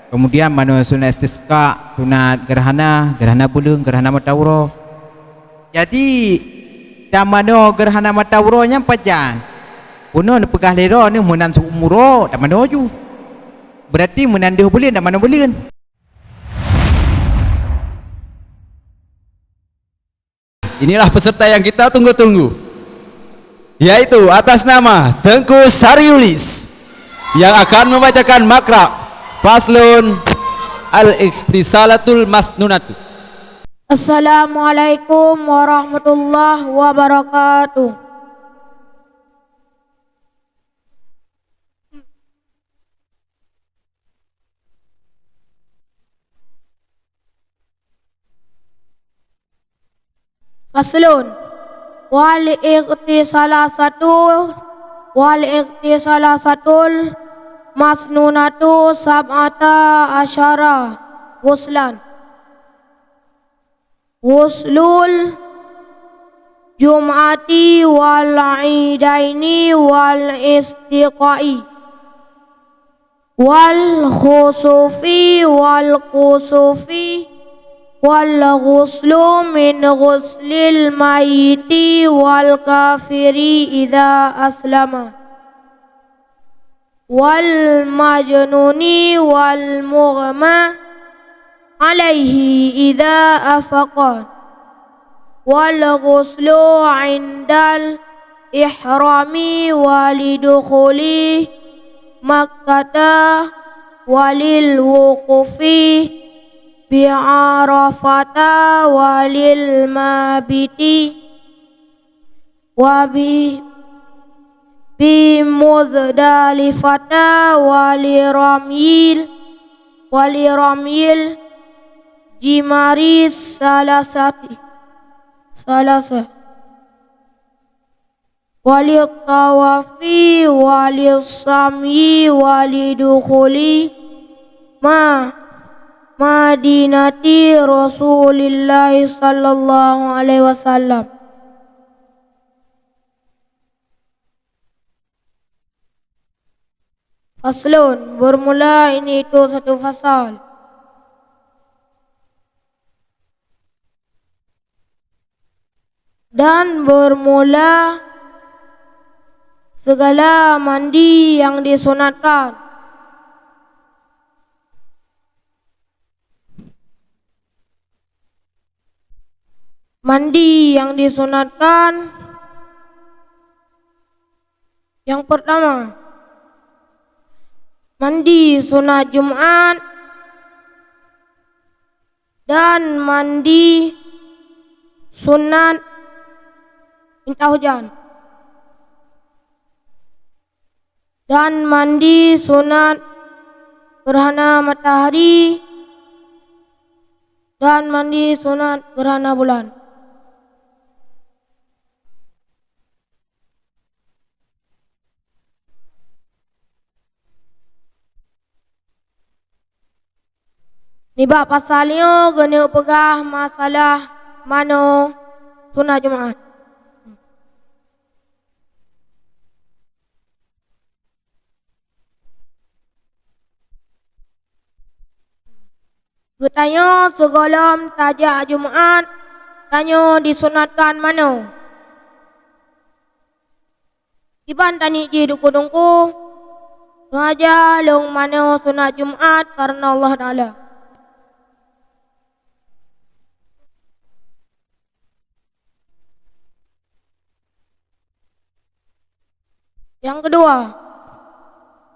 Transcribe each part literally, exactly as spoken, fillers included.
Kemudian manoe sunat istisqa, sunat gerhana, gerhana buleuen, gerhana mata uroe. Jadi, tamanoe gerhana mata uroe nyan pajan? Bunoe neupeugah lé droeneuh meunan siumu uroe tamanoe ju. Berarti meunan deuh buleuen tamanoe buleuen. Inilah peserta yang kita tunggu-tunggu, yaitu atas nama Teungku Sariulis yang akan membacakan makra Faslun al-Ikhtisalatul Masnunatu. Assalamualaikum warahmatullahi wabarakatuh. Faslun. Wal ikhtisalasatul, wal ikhtisalasatul masnunatu sab'ata asyara ghuslan. Ghuslul jum'ati wal idaini wal istisqai. Wal khusufi wal kusufi, wal ghuslu min ghuslil mayyiti wal kafiri idza aslama, wal majnuni wal mughma alaihi idza afaqa, wal ghuslu indal ihrami walidukhuli Makkata walil wuqufi bi Arafata walil mabiti wa bi, bi Muzdalifata wali ramyil, wali ramyil jimari salasati, salasa. Wali tawafi, wali samyi, wali dukhuli ma, madinati Rasulillahi sallallahu alaihi wasallam. Faslun, bermula ini itu satu fasal. Dan bermula segala mandi yang disunatkan. Mandi yang disunatkan. Yang pertama, mandi sunat Jumat dan mandi sunat minta hujan. Dan mandi sunat gerhana matahari dan mandi sunat gerhana bulan. Nibak pasal nyoe geuneuk peugah masalah manoe sunat Jumat. Geutanyoe sigohlom tajak Jumat, tanyoe disunatkan manoe. Kiban taniet jih dungku-dungku, sengaja lôn manoe sunat Jumat kareuna Allah Taala. Nyang keudua,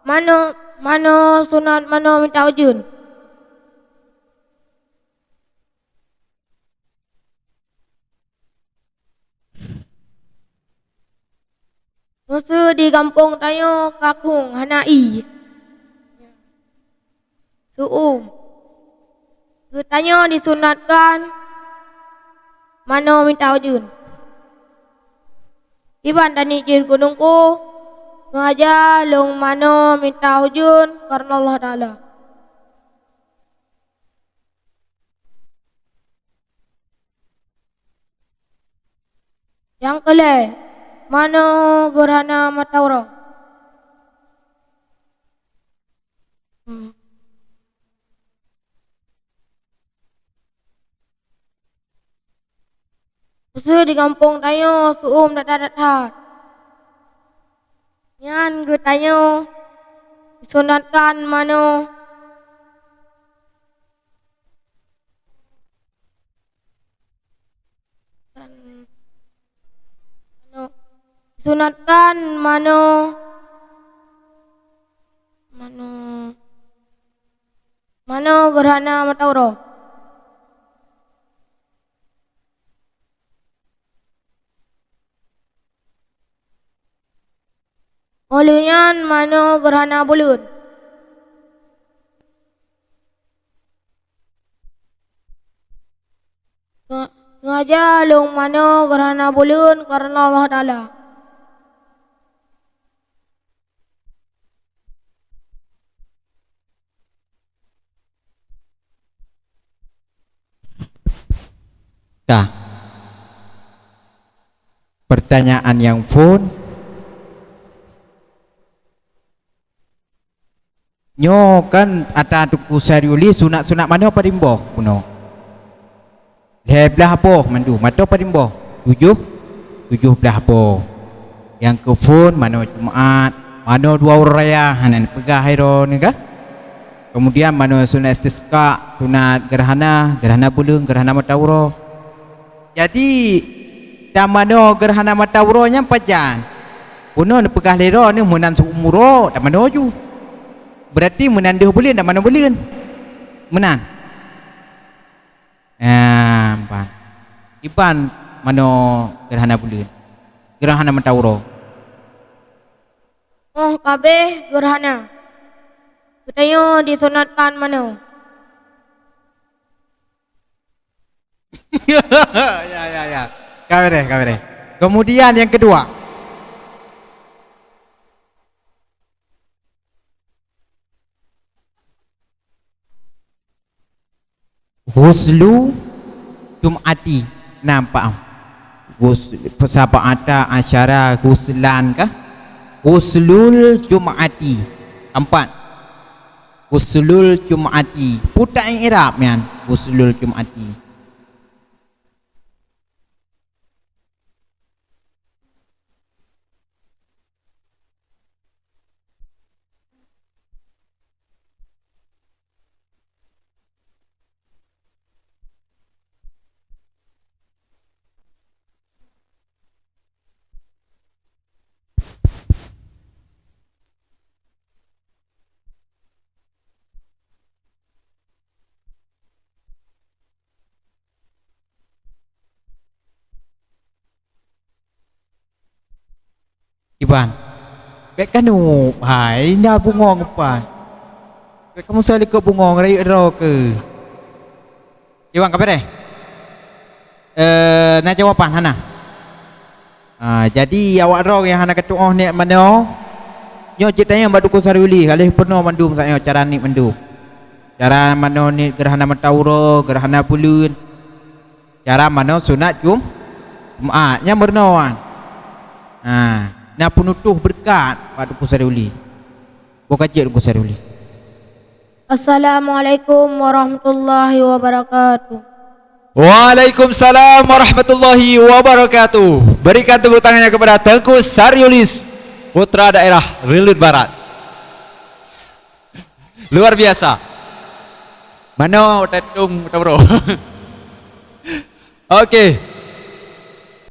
manoe, manoe sunat manoe minta ujeuen. Meuseu di gampông tanyoe kakung hana ié. Seuuem. Geutanyoe disunatkan manoe minta ujeuen. Kiban taniet jih dungku-dungku, sengaja lôn manoe minta ujeuen kareuna Allah Taala. Nyang keulhèe, manoe gerhana mata uroe. Hmm. Seue di gampông tanyoe seu-uem that-that. Nyan geutanyoe disunatkan manoe. Kan, manoe. Disunatkan manoe. Manoe. Manoe gerhana mata uroe. Óh lheueh nyan manoe gerhana buleuen. Sengaja lôn manoe gerhana buleuen kareuna Allah Taala. Ka. Pertanyaan nyang phôn. Nyoe kan ata Teungku Saryuli sunat-sunat manoe padum boh bunoe? Lhèe blaih boh mandum, mata padum boh? Tujoh, tujoh blaih boh. Nyang keu phôn manoe Jumat, manoe dua uroe raya hana neupeugah hai droeneuh kah? Kemudian manoe sunat istisqa, sunat gerhana, gerhana buleuen, gerhana mata uroe. Jadi, tamanoe gerhana mata uroe nyan pajan? Bunoe neupeugah lé droeneuh meunan seu-uem uroe tamanoe ju. Berarti meunan deuh buleuen tamanoe buleuen. Meunan. Ah, ban. Iban manoe gerhana buleuen. Gerhana mata uroe. Óh ka abéh gerhana, geutanyoe disunatkan manoe. Ya, ya, ya. Ka beureh, ka beureh. Kemudian yang kedua. Ghuslu Jum'ati. Nampak? Ghus-, sab'ata asyara ghuslan kah? Ghuslul Jum'ati. Empat. Ghuslul Jum'ati. Peue ta i'rab nyan, Ghuslul Jum'ati. Iban. Bèk kanu, hai, na bungong pan. Bèk kamoe salikot bungong, rayeuk droe keuh. Iban, ka beureh? Eh, na jawaban hana? Ah, jadi awak droe nyang hana katu'oh nèk manoe, nyoe cit tanyong bak Teungku Saryuli, ka lheueh peurunoe mandum saat nyoe cara niet mandum. Cara manoe niet gerhana mata uroe, gerhana buleuen. Cara manoe sunat Jum-, Jumat, nyan meurunoe wan. Ha, na peunutoh beureukat bak Teungku Saryuli. Boh ka jeuet Teungku Saryuli. Assalamualaikum warahmatullahi wabarakatuh. Waalaikumsalam warahmatullahi wabarakatuh. Berikan tepuk tangannya kepada Teungku Saryulis, putra daerah Rilut Barat. Luar biasa. Manoe tatong, tatong. Oke.